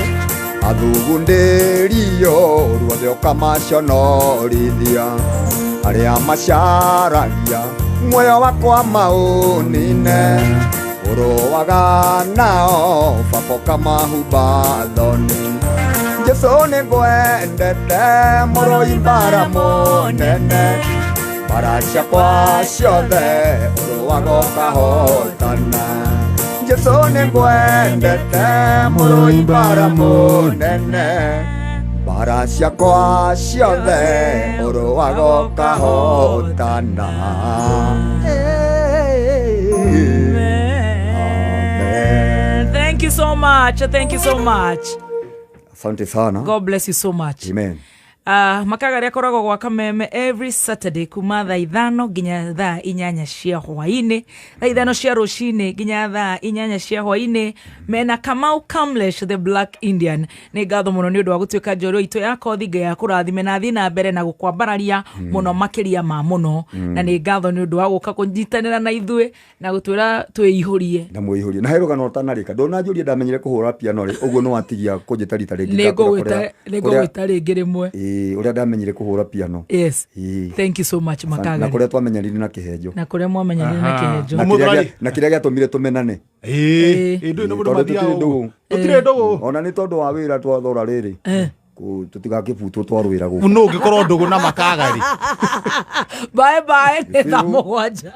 athugundĩrio ruothe ũkamaconorithia. Arĩa macaragia muoyo wakwa maũnine, ũrũaga nao baba ũkamahumba thoni. Jesũ nĩngwendete mũrũi mbara mũnene, mbara ciakwa ciothe ũrũaga ũkahotana. Jesũ nĩngwendete mũrũi mbara mũnene, mbara ciakwa ciothe ũrũaga ũkahotana. Amen. Thank you so much. Thank you so much. Asante sana. God bless you so much. Amen. Makagari akoragwo gwa Kameme every Saturday kuma thaa 5 nginya thaa 8 cia hwaini, thaa 5 cia rucini nginya thaa 8 cia hwaini, mena Kamau Kamlesh the Black Indian. Nĩ ngatho mũno nĩ ũndũ wa gũtuĩka njorua itũ ya kothi, Ngai akũrathime na athiĩ na mbere na gũkwambararia mũno makĩria ma mũno. Na nĩ ngatho nĩ ũndũ wa gũka kũnyitanĩra na ithuĩ na gũtwĩra twĩihũrie. Na mwĩihũrie. Na he rũgano ũtanarĩka, ndũnanjũria ndamenyire kũhũra piano rĩ, ũguo nĩwatigia kũnjĩta rita rĩngĩ ngakwĩra kũrĩa- Nĩngũgwĩta rĩngĩ rĩmwe. Ĩĩ, ũrĩa ndamenyire kũhũra piano. Yes. Ĩĩ. Thank you so much Na Makagari. kũrĩa twamenyanire na kĩhenjo. Na kũrĩa mwamenyanire na Aha. kĩhenjo. Na Ũmũthĩ kĩrĩa ũrari- na kĩrĩa gĩatũmire tũmenane. Ĩĩ, ĩĩ, ndũĩ nĩ mũndũ Tondũ mathiaga tũtirĩ ũguo. ndũgũ. Tũtirĩ ndũgũ. Ona nĩ tondũ wa wĩra twathora rĩrĩ. Tũtigakĩbutwo twarwĩra gũkũ. Nũ ũngĩkorwo ndũgũ na Makagari. Bye bye. Nĩ thaa 7.